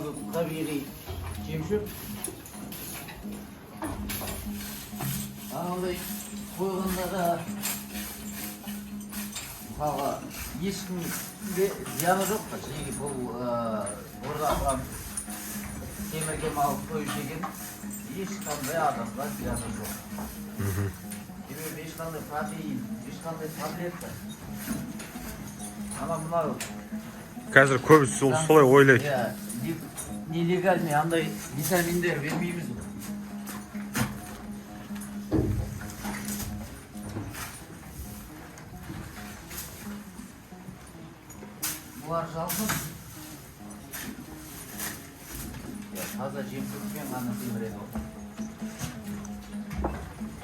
Сразу табиғи жемшөп. Анандай қойғанда да, мысалға, ешкімге зияны жоқ та. Жеге бұл бордақылан семірген мал қой жеген, ешқандай адамға зияны жоқ. Себебі ешқандай протеин, ешқандай таблетка, ана мынау. Қазір көбісі солай ойлайды. Иә, нелегальный андай витаминдер бермейміз ғой. Бұлар жалпы, иә, таза жемшөппен ғана семіреді ғой.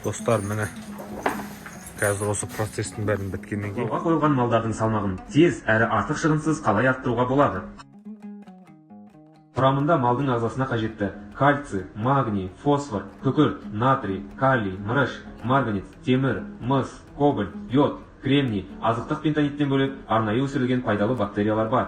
Достар, міне, қазір осы процесстің бәрін біткеннен кейін Жолға қойылған малдардың салмағын тез әрі артық шығынсыз қалай арттыруға болады? Құрамында малдың ағзасына қажетті кальций, магний, фосфор, күкірт, натрий, калий, мырыш, марганец, темір, мыс, кобальт, йод, кремний, азықтық бентониттен бөлек арнайы өсірілген пайдалы бактериялар бар.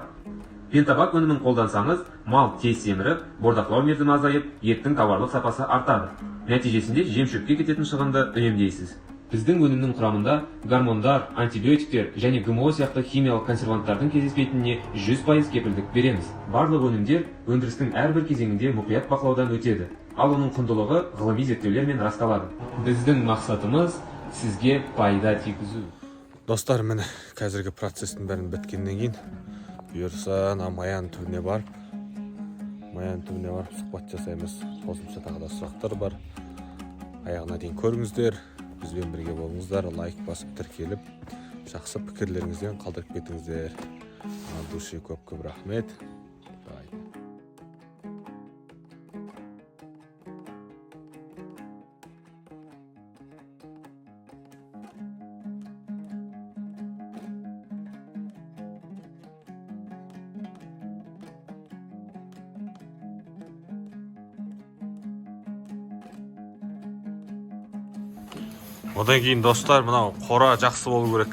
Пентабак өнімін қолдансаңыз, мал тез семіріп, бордақылау мерзімі азайып, еттің тауарлық сапасы артады. Нәтижесінде жем-шөпке кететін шығынды үнемдейсіз. Біздің өнімнің құрамында гормондар, антибиотиктер және ГМО сияқты химиялық консерванттардың кездеспейтініне 100% кепілдік береміз. Барлық өнімдер өндірістің әрбір кезеңінде мұқият бақылаудан өтеді, ал оның құндылығы ғылыми зерттеулермен расталады. Біздің мақсатымыз — сізге пайда тигізу. Достар, міне, қазіргі процесстің бәрін біткеннен кейін, бұйырса, ана маяның түбіне барып, сұхбат жасаймыз. Қосымша тағы да сұрақтар бар. Аяғына дейін көріңіздер, бізбен бірге болыңыздар, лайк басып, тіркеліп, жақсы пікірлеріңізден қалдырып кетіңіздер. От души көп көп рахмет. Давайте. Одан кейін, достар, мынау қора жақсы болу керек,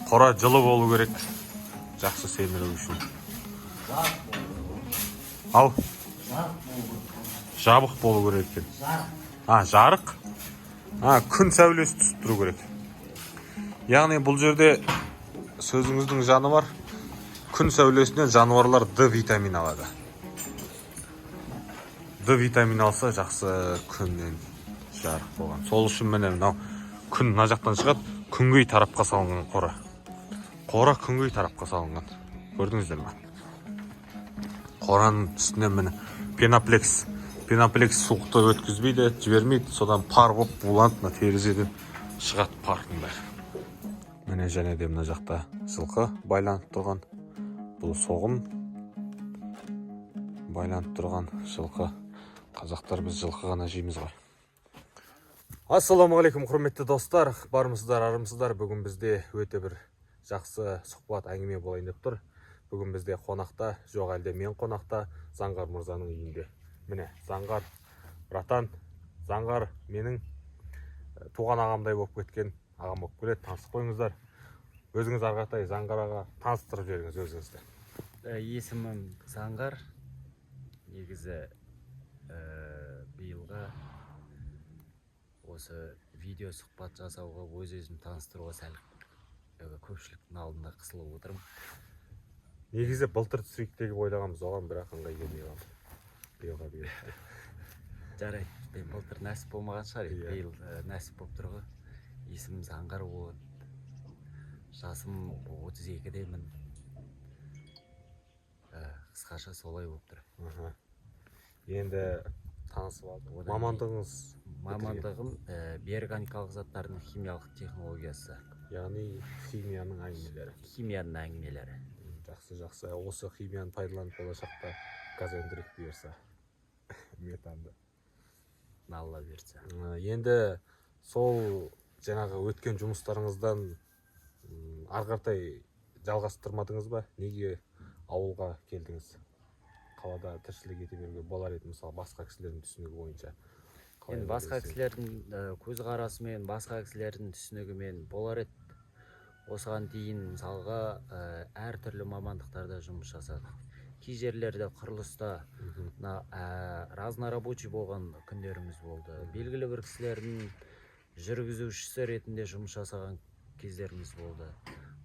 қора жылы болу керек жақсы семіру үшін. Жарық болу керек. Ал Жарық болу керек. Жабық болу керек екен. Жарық. А, жарық, а, күн сәулесі түсіп тұру керек. Яғни бұл жерде сөзіңіздің жаны бар: күн сәулесінен жануарлар Д витамин алады. Д витамин алса жақсы, күннен жарық болған. Сол үшін, міне, мынау күн мына жақтан шығады, күнгей тарапқа салынған қора. Қора күнгей тарапқа салынған, көрдіңіздер ма? Қораның үстіне, міне, пеноплекс. Пеноплекс суықты өткізбейді, жібермейді. Содан пар болып буланып, мына терезеден шығады пардың бәрі. Міне, және де мына жақта жылқы байланып тұрған. Бұл соғым байланып тұрған жылқы. Қазақтар біз жылқы ғана жейміз ғой. Ассалаумағалейкум, құрметті достар! Бармысыздар, армысыздар? Бүгін бізде өте бір жақсы сұхбат, әңгіме болайын деп тұр. Бүгін бізде қонақта, жоқ әлде мен қонақта, Заңғар мырзаның үйінде. Міне, Заңғар братан. Заңғар менің туған ағамдай болып кеткен ағам болып келеді. Танысып қойыңыздар өзіңіз. Ары қаратай, Заңғар аға, таныстырып жіберіңіз өзіңізді. Есімім Заңғар негізі. Биылға осы видео сұхбат жасауға, өз өзім таныстыруға сәл көпшіліктің алдында қысылып отырмын. Негізі былтыр түсірейік деп ойлағанбыз оған, бірақ ыңғай келмей қалды, биылға бұйыртты. Жарайды, мен былтыр нәсіп болмаған шығар енді. Иә. Биыл нәсіп болып тұр ғой. Есімім Заңғар болады, жасым 32-демін. Қысқаша солай болып тұр. Аха. Енді танысып алдық. Одан Мамандығыңыз? Мамандығым биорганикалық заттардың химиялық технологиясы. Яғни химияның әңгімелері. Химияның әңгімелері. Жақсы, жақсы. Осы химияны пайдаланып, болашақта газ өндірейік, бұйырса, метанды. Алла бұйыртса. Енді сол жаңағы өткен жұмыстарыңыздан ары қаратай жалғастырмадыңыз ба? Неге ауылға келдіңіз? Қалада тіршілік ете беруге болар еді, мысалы, басқа кісілердің түсінігі бойынша. Қалай Енді басқа ойлайсың? кісілердің көзқарасымен, басқа кісілердің түсінігімен болар еді. Осыған дейін, мысалға, әртүрлі мамандықтарда жұмыс жасадық. Кей жерлерде құрылыста мына разнорабочий болған күндеріміз болды. Белгілі бір кісілердің жүргізушісі ретінде жұмыс жасаған кездеріміз болды.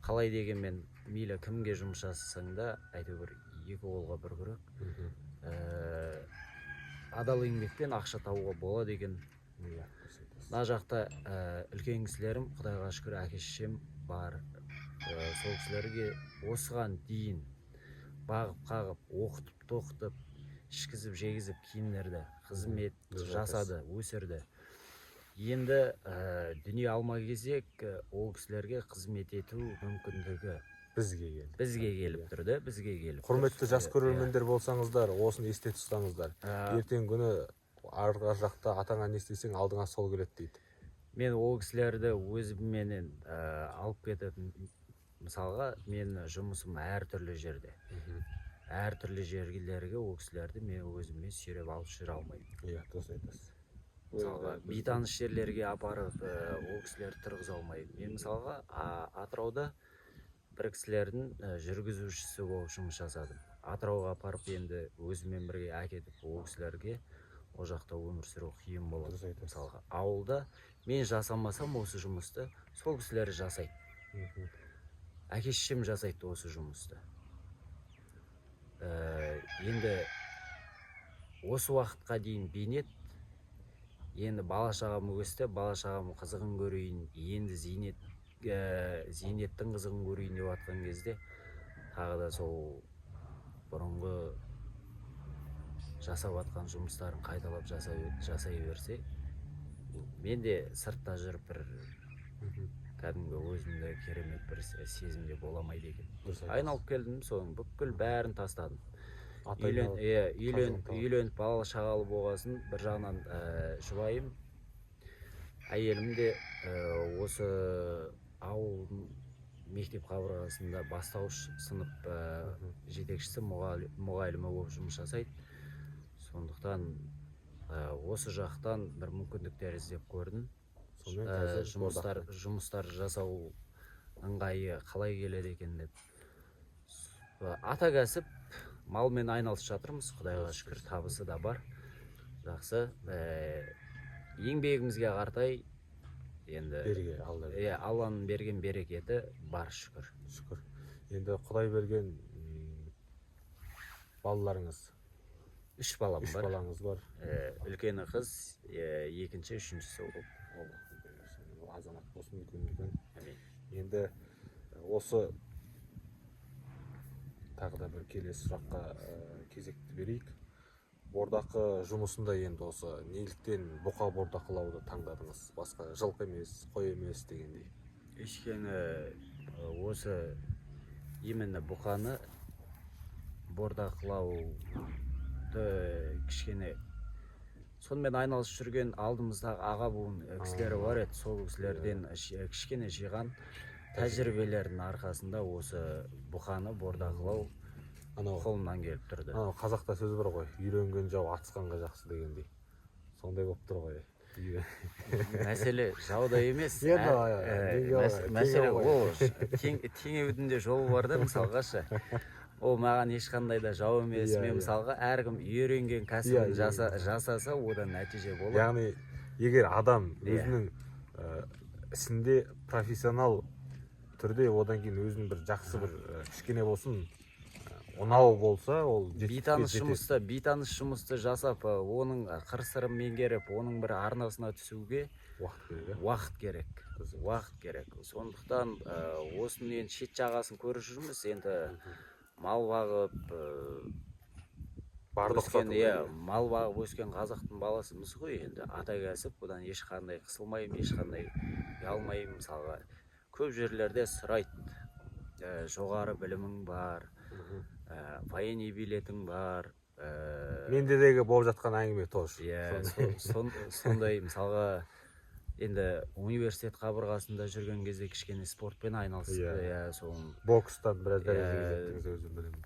Қалай дегенмен, мейлі кімге жұмыс жасасаң да, әйтеуір екі қолға бір күрек. Адал еңбекпен ақша табуға болады екен. Иә, дұрыс айтасыз. Мына жақта үлкен кісілерім, құдайға шүкір, әке шешем бар. Сол кісілерге осыған дейін бағып қағып, оқытып тоқытып, ішкізіп жегізіп киіндірді, қызмет Дұрыс. жасады, өсірді. Енді дүние алма кезек ол кісілерге қызмет ету мүмкіндігі бізге келді. Бізге келіп тұр да, бізге келіп тұр. Құрметті жас Иә. көрермендер болсаңыздар, осыны есте тұтсаңыздар. Ертеңгі күні арғы жақта атаңа не істесең, алдыңа сол келеді дейді. Мен ол кісілерді өзімменен алып кетіп, мысалға, мен жұмысым әртүрлі жерде, әртүрлі жерлерге ол кісілерді мен өзіммен сүйреп алып жүре алмаймын. Иә, дұрыс айтасыз. Мысалға, бейтаныс жерлерге апарып, ол кісілерді тұрғыза алмаймын. Мен, мысалға, Атырауда бір кісілердің жүргізушісі болып жұмыс жасадым. Атырауға апарып, енді өзіммен бірге әкетіп, ол кісілерге ол жақта өмір сүру қиын болады. Дұрыс айтасыз. Мысалға, ауылда мен жасамасам осы жұмысты, сол кісілер жасайды. Әке шешем жасайды осы жұмысты. Енді осы уақытқа дейін бейнет, енді бала шағам өсті, бала шағам қызығын көрейін, енді зейнеттің қызығын көрейін деп жатқан кезде тағы да сол бұрынғы жасап жатқан жұмыстарын қайталап жасай берсе, мен де сыртта жүріп бір кәдімгі өзімді керемет бір сезімде бола алмайды екен. Дұрыс айтасыз. Айналып келдім, соның бүкіл бәрін тастадым. Ат Үйлен, айналып, иә, үйлен, қазан талап. Үйленіп, балалы шағалы болғасын, бір жағынан жұбайым, әйелім де осы ауылдың мектеп қабырғасында бастауыш сынып жетекшісі, мұғалімі болып жұмыс жасайды. Сондықтан осы жақтан бір мүмкіндіктер іздеп көрдім. Сонымен қазір Жұмыстар бордақы. Жұмыстар жасау ыңғайы қалай келеді екен деп. Ата кәсіп малмен айналысып жатырмыз, құдайға шүкір, табысы да бар, жақсы. Еңбегімізге қаратай енді Береке, Алла берген. Иә, Алланың берген берекеті бар, шүкір. Шүкір. Енді құдай берген балаларыңыз? Үш балам Үш бар. балаңыз бар. Үлкені қыз, екінші, үшіншісі ұл. Алла берсін, ол азамат болсын, үлкен үлкен. Әмин. Енді осы тағы да бір келесі сұраққа кезекті берейік. Бордақы жұмысында енді осы неліктен бұқа бордақылауды таңдадыңыз, басқа жылқы емес, қой емес дегендей? Өйткені осы именно бұқаны бордақылауды кішкене сонымен айналысып жүрген алдымыздағы аға буын кісілері бар еді. Сол кісілерден кішкене жиған тәжірибелердің арқасында осы бұқаны бордақылау Анау қолымнан келіп тұрды. Анау қазақта сөз бар ғой, үйренген жау атысқанға жақсы дегендей, сондай болып тұр ғой. Мәселе жауда емес. Енді неге Мәселе теңеу ғой. Ол теңеудің де жолы бар да. Мысалға ше, ол маған ешқандай да жау емес. Мен, мысалға, әркім үйренген кәсібін жасаса, одан нәтиже болады. Яғни егер адам өзінің ісінде профессионал түрде, одан кейін өзінің бір жақсы бір кішкене болсын ұнау болса, ол жетістікке Бейтаныс жетеді. Жұмысты жасап, оның қыр сырын меңгеріп, оның бір арнасына түсуге Уақыт керек, иә? Уақыт керек. Дұрыс. Уақыт керек. Сондықтан осының енді шет жағасын көріп жүрміз енді, мал бағып Барды өскен ұқсату иә керек. Мал бағып өскен қазақтың баласымыз ғой енді. Ата кәсіп, бұдан ешқандай қысылмаймын, ешқандай ұялмаймын. Мысалға, көп жерлерде сұрайды, жоғары білімің бар, военный билетің бар. Мендедегі болып жатқан әңгіме тоже. Иә. Сондай. Сондай, мысалға, енді университет қабырғасында жүрген кезде кішкене спортпен айналысып, иә, сол Бокстан біраз дәрежеге жеттіңіз, өзім білемін.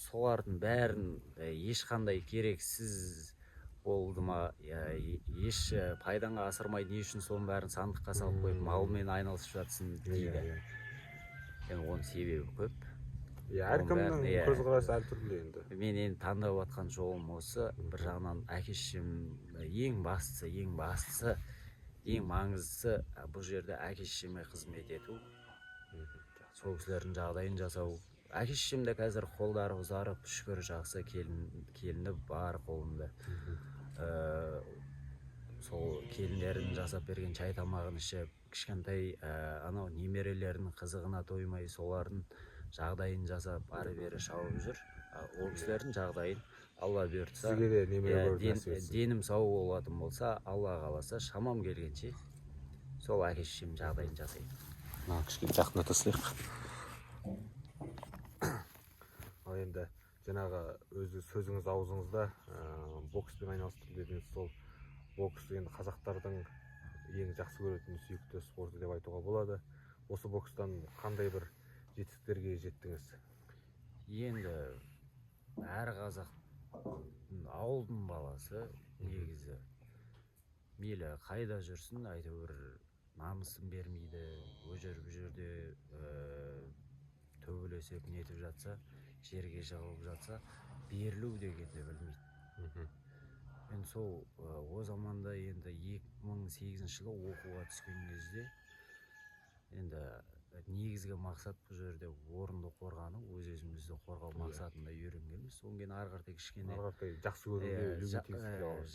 Солардың бәрін ешқандай керексіз болды ма, иә, еш пайдаңа асырмай, не үшін соның бәрін сандыққа салып қойып, малмен айналысып жатсың дейді. Иә. Енді оның себебі көп. Иә, Оның әркімнің бәрін, иә. көзқарасы әртүрлі енді. Мен енді таңдап жатқан жолым осы. Бір жағынан әке шешем ең бастысы, ең маңыздысы, бұл жерде әке шешеме қызмет ету, сол кісілердің жағдайын жасау. Әке шешем де қазір қолдары ұзарып, шүкір, жақсы, келіні бар қолында. Сол келіндерінің жасап берген шай тамағын ішіп, кішкентай анау немерелерінің қызығына тоймай, солардың жағдайын жасап, ары бері шауып жүр. Ол кісілердің жағдайын, Алла бұйыртса, Сізге де немере иә, көру нәсіп етсін. Денім сау болатын болса, Алла қаласа, шамам келгенше сол әке шешемнің жағдайын жасаймын. Мына кішкене жақындата салайық. Ал енді жаңағы өзі сөзіңіз аузыңызда, бокспен айналыстым дедіңіз. Сол бокс енді қазақтардың ең жақсы көретін сүйікті спорты деп айтуға болады. Осы бокстан қандай бір жетістіктерге жеттіңіз? Енді әр қазақ, ауылдың баласы негізі, мейлі қайда жүрсін, әйтеуір намысын бермейді. Ол жер бұл жерде төбелесіп нетіп жатса, жерге жығылып жатса, берілу дегенді білмейді. Енді сол о заманда, енді 2008 жылы оқуға түскен кезде, енді негізгі мақсат бұл жерде орынды қорғану, өз өзімізді қорғау мақсатында үйренгенбіз. Содан кейін ары қаратай кішкене Ары қаратай жақсы көруге, любительский алып.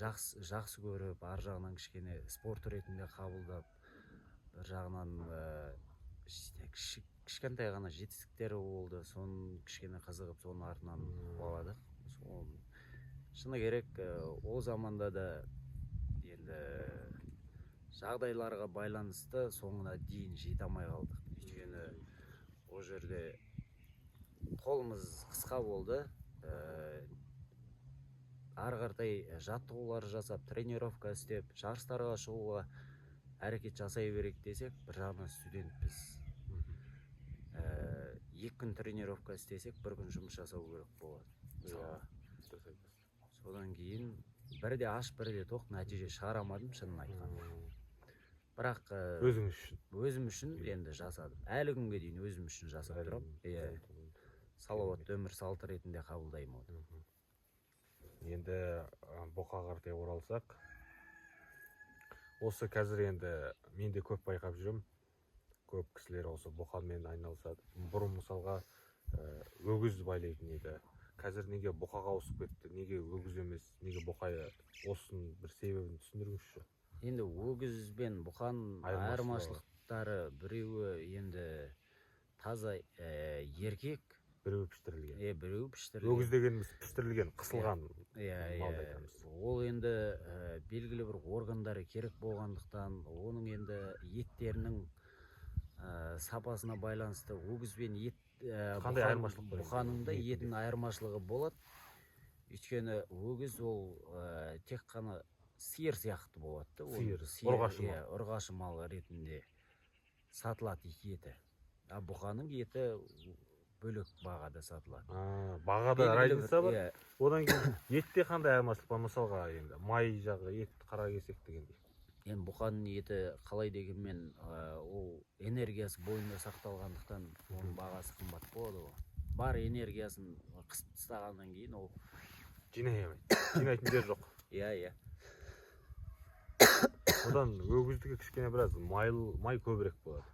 Жақсы көріп, ар жағынан кішкене спорт ретінде қабылдап, бір жағынан кішкентай ғана жетістіктері болды, соны кішкене қызығып, соның артынан қуаладық. Сол, шыны керек, ол заманда да енді жағдайларға байланысты соңына дейін жете алмай қалдық, өйткені ол жерде қолымыз қысқа болды. Ары қаратай жаттығулар жасап, тренировка істеп, жарыстарға шығуға әрекет жасай берейік десек, бір жағынан студентпіз. 2 күн тренировка істесек, бір күн жұмыс жасау керек болады мысалға. Иә, дұрыс айтасыз. Содан кейін бірде аш, бірде тоқ, нәтиже шығара алмадым, шынын айтқанда. Бірақ Өзіңіз үшін. Өзім үшін енді жасадым, әлі күнге дейін өзім үшін жасап тұрамын, иә. Салауатты өмір салты ретінде қабылдаймын оны. Енді бұқаға қаратай оралсақ, осы қазір енді мен де көп байқап жүрмін, көп кісілер осы бұқамен айналысады. Бұрын мысалға өгіз байлайтын еді, қазір неге бұқаға ауысып кетті? Неге өгіз емес, неге бұқа? Осының бір себебін түсіндіріңізші. Енді өгіз бен бұқаның Айырмашылығы. айырмашылықтары: біреуі енді таза еркек, Біреуі піштірілген. Біреуі піштірілген. Өгіз дегеніміз піштірілген, қысылған иә малды иә айтамыз. Ол енді белгілі бір органдары керек болғандықтан, оның енді еттерінің сапасына байланысты өгіз бен ет Қандай айырмашылық бар енді бұқаның да етінде? етінің айырмашылығы болады, өйткені өгіз ол тек қана сиыр сияқты болады да. Ол Сиыр, ұрғашы мал. Иә, ұрғашы мал ретінде сатылады еті, а бұқаның еті бөлек бағада сатылады. А, бағада Белгілі бір- разница бар. Иә. Одан кейін етте қандай айырмашылық бар? Мысалға, енді май жағы, ет, қара кесек дегендей. Енді бұқаның еті қалай дегенмен ол энергиясы бойында сақталғандықтан, оның бағасы қымбат болады ғой. Бар энергиясын қысып тастағаннан кейін ол Жинай алмайды, жинайтын жер жоқ. Иә иә Одан өгіздікі кішкене біраз майлы, май көбірек болады.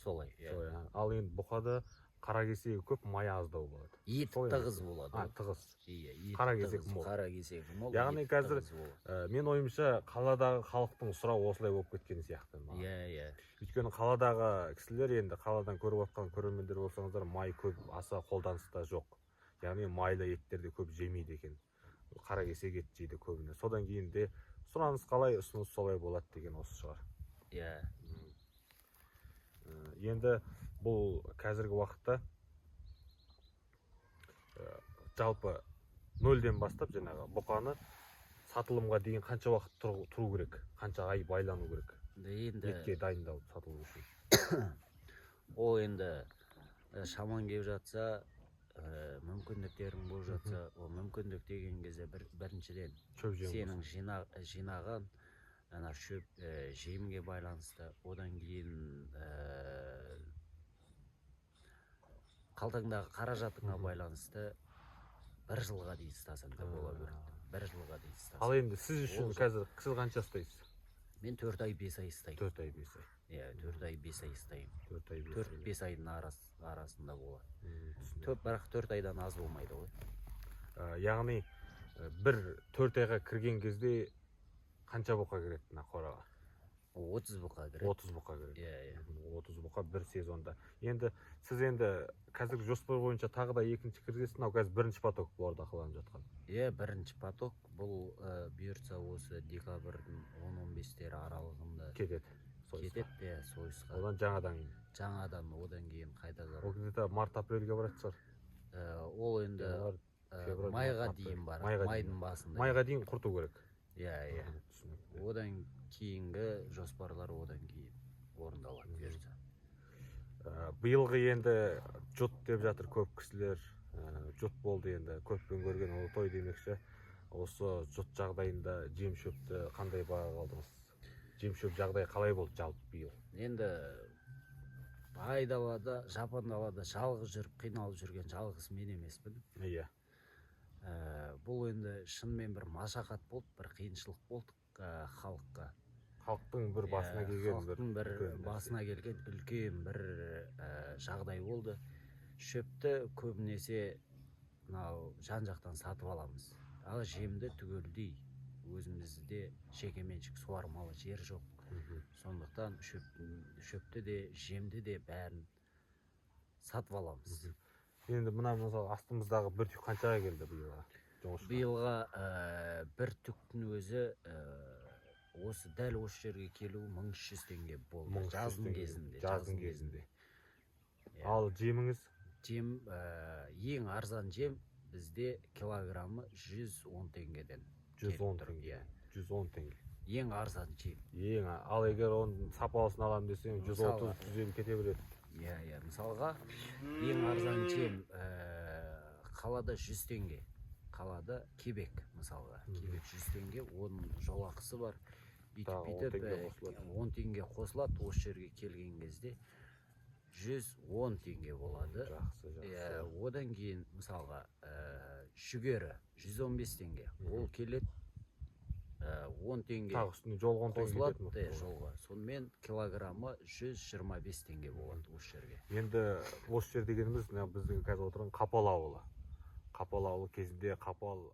Солай, иә. Солай, а. Ал енді бұқада қара кесегі көп, май аздау болады. Еті Солай тығыз емес пе? болады А, ғой. тығыз. Иә, еті Қара кесек тығыз, мол. қара кесегі мол, Яғни еті қазір, тығыз болады. Мен ойымша, қаладағы халықтың сұрауы осылай болып кеткен сияқты маған. иә иә Өйткені қаладағы кісілер, енді қаладан көріп отқан көрермендер болсаңыздар, май көп аса қолданыста жоқ, яғни майлы еттерді көп жемейді екен, қара кесек ет жейді көбіне. Содан кейін де сұраныс қалай, ұсыныс солай болады деген осы шығар. Иә. Енді бұл қазіргі уақытта жалпы нөлден бастап жаңағы бұқаны сатылымға дейін қанша уақыт тұру керек, қанша ай байлану керек Енді етке дайындалып сатылу үшін? Ол енді шамаң келіп жатса, мүмкіндіктерің болып жатса, ол мүмкіндік деген кезде біріншіден Шөп жем. сенің жинаған ана шөп, жемге байланысты, одан кейін Қалтаңдағы қаражатыңа байланысты бір жылға дейін ұстасаң да бола береді. Бір жылға дейін ұстасаң. Ал енді сіз үшін Ол қазір сіз қанша ұстайсыз? Мен 4 ай, 5 ай ұстаймын. 4 ай, 5 ай. Иә, 4 ай, 5 ай ұстаймын. 4 ай, 5 ай. 4-5 айдың арасында болады. Түсіндім. Бірақ 4 айдан аз болмайды ғой. Яғни бір 4 айға кірген кезде қанша бұқа кіреді мына қораға? 30 бұқа кіреді. 30 бұқа кіреді. Иә, иә. 30 бұқа бір сезонда. Енді сіз енді қазіргі жоспар бойынша тағы да екінші кіргізесіз, мынау қазір бірінші поток бұларда қаланып жатқан. Иә, бірінші поток бұл, бұйыртса осы декабрьдің 10-15-тері аралығында кетеді. Сойысқа. Кетеді, иә, сойысқа. Одан жаңадан. Жаңадан, одан кейін қайтадан. Ол где-то март, апрельге баратын шығар. Ол енді, Январь, февраль, майға март, апрель. дейін барады. Майға дейін. Майдың басында. Майға дейін құрту керек. Иә, иә. Түсінікті. Одан кейінгі жоспарлар одан кейін орындалады, бұйыртса. Биылғы енді жұт деп жатыр көп кісілер. Жұт болды енді, көппен көрген ол той демекші. Осы жұт жағдайында жем шөпті қандай бағаға алдыңыз? Жем шөп жағдайы қалай болды жалпы биыл? Енді айдалада, жапан далада жалғыз жүріп қиналып жүрген жалғыз мен емеспін. Иә. Бұл енді шынымен бір машақат болды, бір қиыншылық болды, халыққа. Халықтың бір басына Иә, келген бір халықтың бір үлкен нәрсе. басына келген үлкен бір жағдай болды. Шөпті көбінесе мынау жан-жақтан сатып аламыз. Ал жемді түгелдей өзімізде жекеменшік суармалы жер жоқ. Сондықтан шөпті де, жемді де бәрін сатып аламыз. Енді мына мысалы астымыздағы бір түк қаншаға келді биылға? Жоңышқа. Биылға бір түктің өзі, осы дәл осы жерге келу 1300 теңге болды. 1300 Жаздың теңге. кезінде, Жаздың кезінде. Иә. Ал жеміңіз? Жем, ең арзан жем бізде килограммы 110 теңгеден 110 келіп тұр, теңге. иә. 110 теңге. Ең арзан жем. Ең ал егер оның сапалысын аламын десең, 130, Мысалға. 150 кете береді. Иә, иә. Мысалға, ең арзан жем, қалада 100 теңге. Қалада кебек, мысалға. Кебек 100 теңге, оның жолақысы бар. Үйтіп Тағы 10 бүйтіп, теңге қосылады. 10 теңге қосылады. Осы жерге келген кезде 110 теңге болады. Жақсы, жақсы. Иә, одан кейін мысалға, жүгері 115 теңге. Ол келеді, 10 теңге Тағы үстіне жолға 10 теңге қосылады, кететін болып тұр ғой. жолға. Сонымен килограммы 125 теңге болады осы жерге. Енді осы жер дегеніміз мына біздің қазір отырған Қапал ауылы. Қапал ауылы кезінде Қапал